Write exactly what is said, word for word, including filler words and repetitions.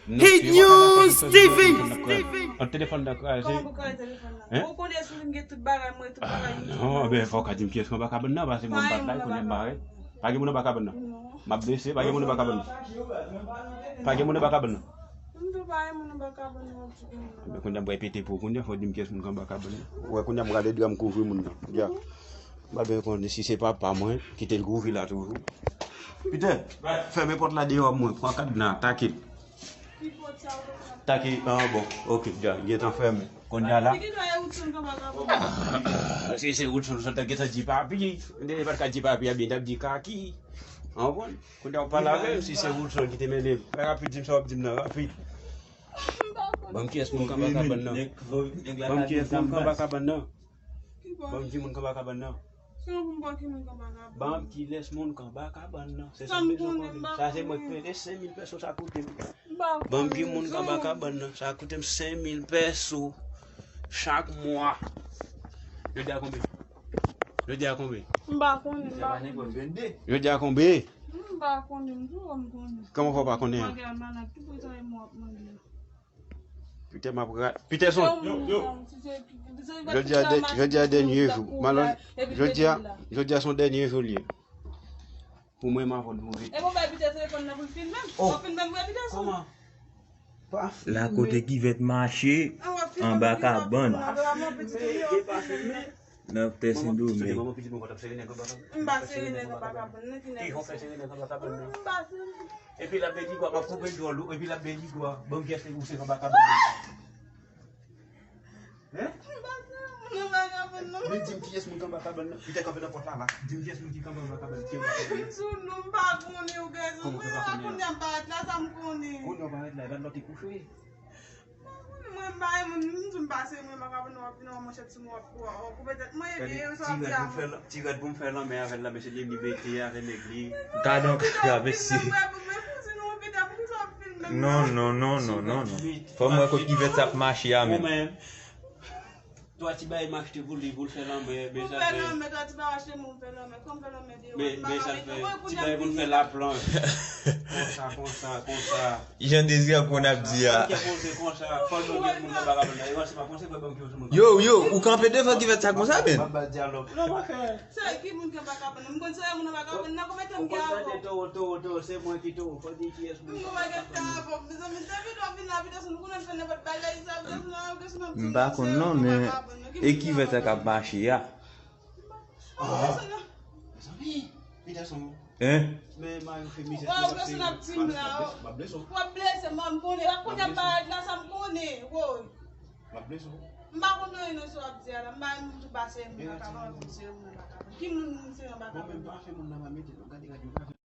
Hit News T V. An telefòn nan kraze. Kòman pou kraze telefòn nan? Hein? Ou konnen sou li m gen tout bagay mwen, tout bagay. Ah, non, ben, fò w ka di m kiyès k anba kabann nan, paske mwen m pa t la, kounye a m pa wè. Pa gen moun anba kabann nan. Non. M ap blese, pa gen moun anba kabann nan. Pa gen moun anba kabann nan. M tou pa gen moun anba kabann nan, w ap di kounye a. Ben, kounye a m pral pete pou w, kounye a fò w di m kiyès moun k anba kabann nan. Wè, kounye a m rale dra m kouvri moun nan. Ya. M pa bezwen konnen si se papa mwen, kite l kouvri la toujou. Peter, fèmen pòt la deyò mwen, pran kadna, take l. Take, ah, bon, ok, dja, gentan fèmen. Kounye a la. Si se Woodson, sa t ap gentan di papi. Depi pa t ka di papi, a byen t ap di kaki. Ou konprann? Kounye a w pale avè m, si se Woodson ki te mennen m. Fè rapid, di m sa w ap di m nan, rapid. Ban m kiyès moun k anba kabann nan. Ban m kiyès moun k anba kabann nan. Ban m ki moun k anba kabann nan. Ban m kilès moun k anba kabann nan. Se sa m bezwen konnen. Sa se mwen k peye senk mil pèso sa koute m. Ban m ki moun k anba kabann nan. Sa koute m senk mil pèso chak mwa. Jodi a konbyen? Jodi a konbyen? M pa konnen, m pa konnen. Jodi a konbyen? M pa konnen, m tou m konnen. Kòman fè w pa konnen an? Mwen gen almanak, tout pwezan e mwen ap mande. Peter m ap ra-, Peterson. Yo, yo. Jodi a dè-, jodi a dènye jou. Malon, jodi a, jodi a se yon dènye jou l ye. Pou mwen, m ap vin move. E bon, bay Peter telefòn nan pou l filme m. Oh. W ap filme m vre, Peterson? Kòman? Pa filme. La kote kivèt mache, anba kabann. Nan tè Sendomeng. M pa sere nèg anba kabann nan, ki nèg sa? M pa sere. Epi l ap bedi gwa, m ap koupe djòl ou, epi l ap bedi gwa, ban m kiyès ou se anba kabann nan. Hein? M pa sere moun anba kabann nan. Men di m kiyès moun ki anba kabann nan. Peter kanpe nan pòt la la. Di m kiyès moun ki kanpe anba kabann nan. Ki anba kabann nan. M sou nou, m pa konnen, ou gen zon. Kòman ou fè pa konnen? Kounye a m parèt la, sa m konnen. Kounye a w parèt la, epa lòt te kouche. Mwen bay moun, m di m pase mwen, m pa ka vin wap vin wè manchèt sou mwen, wap wap koupe tèt mwen, epi yo sa ap di a mwen. Ti rèd pou m fè lanmè avè l la, mesye, li mete avè nèg li. Gadon kaka, mesye. Non, non, non, non, non, non. Fò m wè kot kivèt sa ap mache a menm. Twa ti bagay m achte pou li, pou l fè lanmè, men sa fè. Pou m fè lanmè, twa ti bagay achte mwen, m fè lanmè. Kòm fè lanmè deyò, men, men sa fè. Ti bagay pou l fè laplanch. Konsa, konsa, konsa. Jan Dezi ap konn ap di a. Fò l gen moun nan bagay la. Yo, yo, ou kanpe devan kivèt sa konsa, men. M ap ba l dyalòg. Non, mwen fè. Se ki moun ki anba kabann nan? M konn se moun anba kabann nan, konbyen tan m gen avè w? Ou konn tande towo, towo, towo, se mwen ki towo. Fò di kiyès moun. M konn pa gen tan avè w, mezanmi, depi lè w vin la, Peterson, nou konnen fè nenpòt bagay sa, Peterson, Peterson, m pa konn non, men e kivèt sa k ap mache a? Mezanmi, Peterson. Hein? Men mayo fè mizè. Ou wè, Peterson ap di m la. M ap blese w. W ap blese m, m konnen. W ap konn ap parèt la, sa m konnen. Woy. M ap blese w. M pa konn anyen nan sa w ap di a la. M pa renmen moun tou pase moun nan kabann, moun se moun nan kabann. Ki moun, moun se nan kabann? Bon, men m pa fè moun nan pa mete non. Gade radyo.